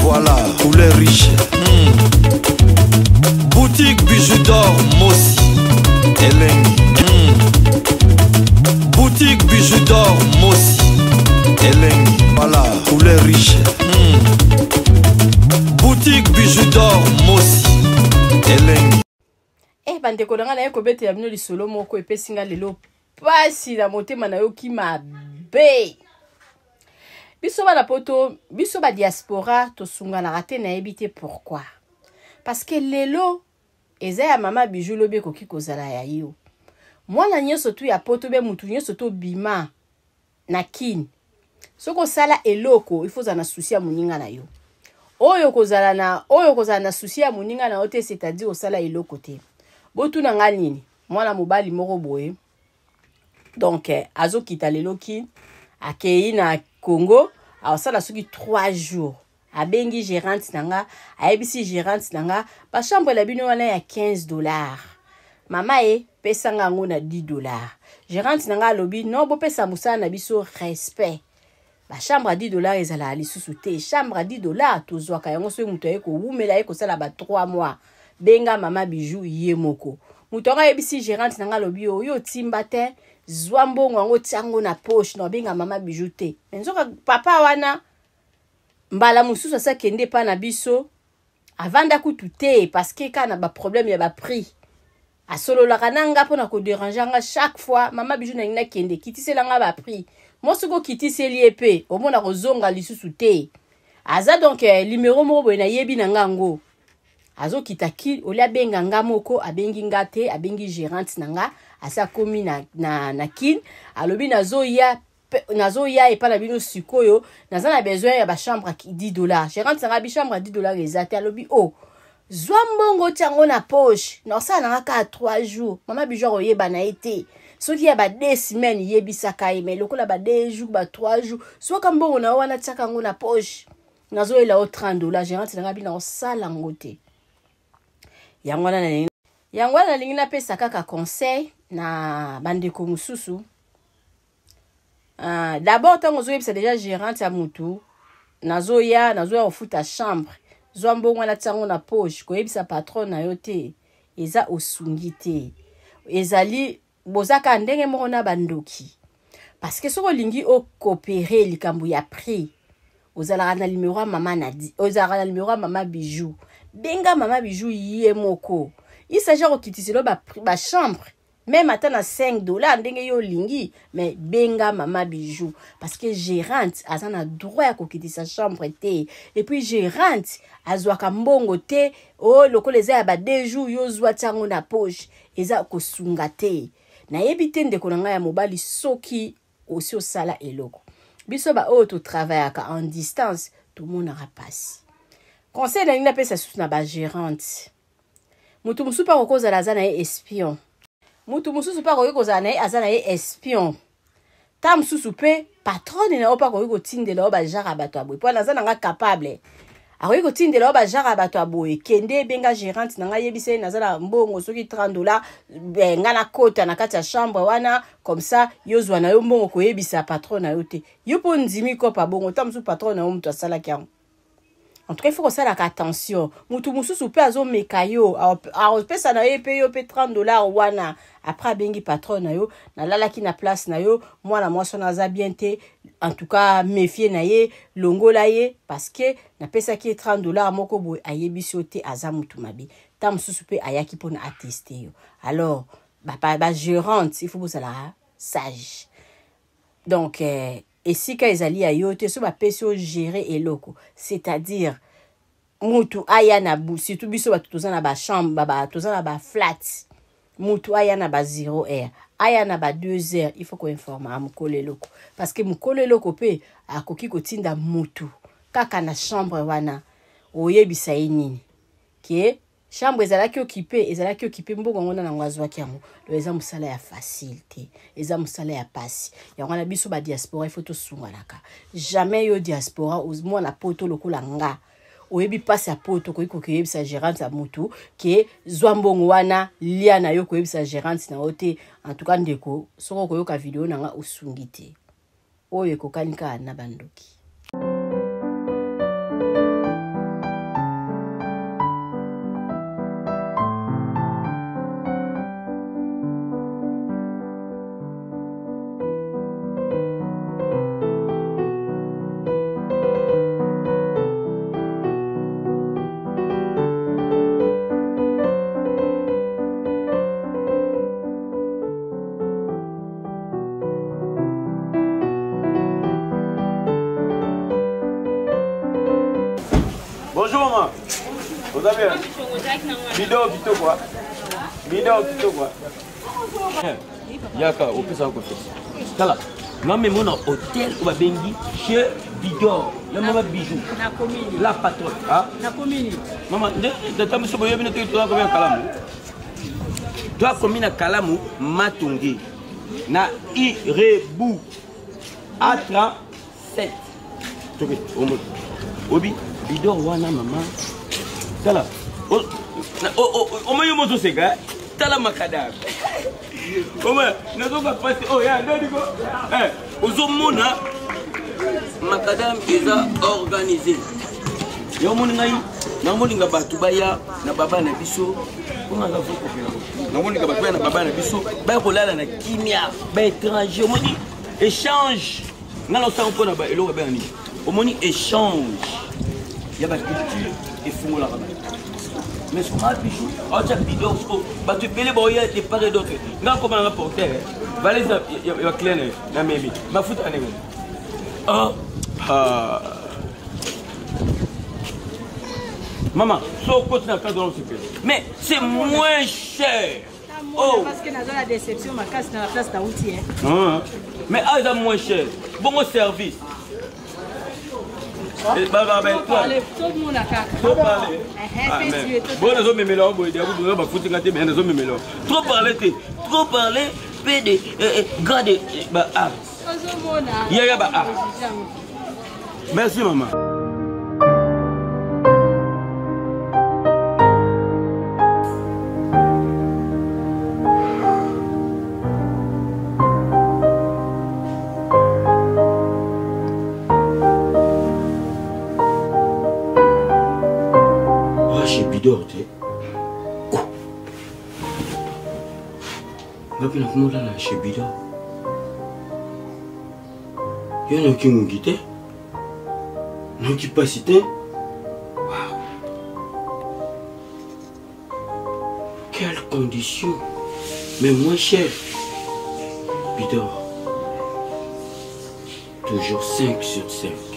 Voilà, couleur riche. Boutique Bijou d'or Mossi. Elengi. Boutique Bijou d'or Mossi. Elengi. Voilà, couleur riche. Boutique Bijou d'or Mossi. Elengi. Eh bandeko na ngai, naye kobetela bino lisolo moko epesi nga lelo pasi na motema. Nayoki mabe. Biso bana Poto, biso badiaspora, tosunganaka te. Nayebi te pourquoi, parce que lelo eza ya mama Bijou, lobi ekoki kozala ya yo. Mwana nyonso tu ya Poto be mutu nyonso tobima na Kini, soki osala eloko, ifo ozala na souci ya moninga na yo. Oyo kozala na oyo kozala na souci ya moninga na yo te, c'est-à-dire osala eloko te. Botuna nga nini? Mwana mobali moko boye, donc azokita lelo Kini, akei na Congo, aosala soki 3 jours. Abengi gérante na nga, ayebisi gérante na nga: "Bachambre na bino wana ya 15 $, mama, ye pesanga yango na 10 $." Gérante na nga alobi: "Non, bopesa mosala na biso respect. Bachambre ya 10 $ ezalaka lisusu te. Chambre ya 10 $, tozwaka yango soki moto aye kowumela, ye kosala ba 3 mois. Benga mama Bijou ye moko." Moto yango ayebisi gérante na nga, alobi: "Oyo otimba te, zwa mbongo yango, tia yango na poche, na obenga mama Bijou te." Me nzoka papa wana, mbala mosusu asi akende epa na biso, avanda kutu te, parce que kaka na baproblème ya baprix. Asololaka na nga mpona kodéranger nga chaque fois: "Mama Bijou, nalingi nakende, kitisela nga baprix." Mo soki okitiseli ye mpe, omona kozonga lisusu te. Aza donc numéro moko boye nayebi na nga yango. Azokita ki olia, abenga nga moko, abengi nga te, abengi gérante na nga. Asi akomi na Kine, alobi: "Nazoya, nazoya epai na bino sikoyo, naza na besoin ya bachambre 10 $." Gérante na nga abi: "Chambre ya 10 $ eza te." Alobi: "O oh, zwa mbongo, tia yango na poche, na osala nanga kaka 3 jours. Mama Bijou akoyeba na ye te. Soki ya ba 2 semaines, yebisaka ye, mais lokola ba 2 jours, ba 3 jours, zwaka mbongo na yo wana, tiaka yango na poche, nazoyela yo 30 $." Gérante na nga abi: "Na osala yango te." Yango wana nalingi napesa kaka conseil na bandeko mosusu. D'abord, ntango ozoyebisa déjà gérante ya mutu: "Nazoya, nazoya kofuta chambre, zwa mbongo wana, tia yango na poche, koyebisa patron na yo te," eza osungi te. Ezali boza kaka ndenge moko na bandoki, parce que soki olingi ocoopérer likambo ya prix, ozalaka na numéro ya mama Nadi, ozalaka na numéro ya mama Bijou, benga mama Bijou ye moko. Il s'agit kokitisela bachambre ba même ata na 5 $ ndenge yo olingi, mais benga mama Bijou, parce que gérante aza na droit ya kokitisa chambre te. Et puis gérante azwaka mbongo te. O lokola eza ya ba 2 jours, yo zwa, tia yango na poche, eza kosunga te. Nayebi te, ndeko na ngai ya mobali, soki osi osala eloko. Biso baoyo totravaillaka en distance, tomonaka mpasi. Conseil nalingi napesa susu na bagérante: moto mosusu mpe akoki kozala aza na ye espion. Motu mosusu mpe akoki kozala na ye, aza na ye espion. Ta mosusu mpe patronne na yo mpe akoki kotindela yo bajare ya bato ya boye, mpo naza na nga capable. Akoki kotindela yo bajare ya bato ya boye: "Kende, ebenga gérante na ngai, yebisa ye naza na mbongo soki 30 $, nga nakota na kati ya chambre wana, comme ça yo zwa na yo mbongo, koyebisa patron na yo te." Yo mpo ndimi kopa bongo, ta mosusu patron na yo moto asalaki yango. En tout cas, il faut kosalaka attention. Motu mosusu mpe azomeka yo, akopesa na ye mpe yo mpe 30 $ wana. Après abengi patron na yo: "Nalalaki na place na yo, mwana mwasi wana aza bien te. En tout cas, méfie na ye, longola ye, parce que napesaki ye 30 $ moko boye, ayebisi yo te, aza motu mabe." Ta mosusu mpe ayaki mpona atester yo. Alors bagérante, il faut bozala sage. Donc esika ezali ya yo te, so bapesi yo gérer eloko, c'est-à-dire mutu aya na, surtout biso bato toza na bachambre, toza na baflat, mutu aya na ba 0 heure, aya na ba 2 heures, il faut koinformer mokolo eloko, parce que mokolo eloko mpe akoki kotinda mutu kaka na chambre wana. Oyebisa ye nini? Ke chambre ezalaki occupée, ezalaki occupée, mbongo yango na nango azwaki yango. Donc eza mosala ya facile te, eza mosala ya pasi. Yango wana biso badiaspora, ifo tosunganaka. Jamais yo diaspora, mwana Poto lokola nga, oyebi mpasi ya Poto, okoki koyebisa gérante ya mutu ke zwa mbongo wana, lia na yo, koyebisa gérante na yo te. En tout cas, ndeko, soki okoyoka video na nga, osungi te. Oyo ekokani kaka na bandoki. mama. Oza bien? Bido kitoko. Bido kitoko. Yaka opesa confiance. Tala, namemi na hotel oyo babengi chez Bidor ya mama Bijou. La patronne. Ah? Mama, nde tata biso boyebi nde toza komi na kalamu. Toza komi na kalamu Matonge na Irebu A37. Toke omoni. Obi Bidor wana mama. Tala. Omoni yo mozoseka. Tala makadab. Omoni nazoka pasi oh ya ndodiko. Eh, ozomona makadam eza organisé. Yo omoni ngai namolinga bato baya na baba na biso mpo naza vokopela namolinga bato baya na baba na biso baya kolala na kimia baétranger omoni échange nga na osango mpo na ba eloko ebenga nini omoni échange ya baculture efungolaka bato mais soma bijou aotya bidon siko bato ebele baoya de part et d'autre nga akoma nanga porter valise ya baclient na yo na memi mafuta ya ndenge ah, ah. Maman, so okoti na cadre osepela mais c'est moins cher. Oh. Parce que naza na déception makasi na place nauti hein. Ah. Mais ah eza moins cher. Bongo service. Bon nazomemela yo boye diaku bafuti nga te me nazomemela yo trop parler te trop parler pe de grade ba art yaya ba art merci maman. Bidor te oh. Nga mpe nakomolala chez Bidor. Yo nayoki ngungi te, nayoki mpasi te. Wow. Quelle condition, mais moins cher. Bidor, toujours 5 sur 5.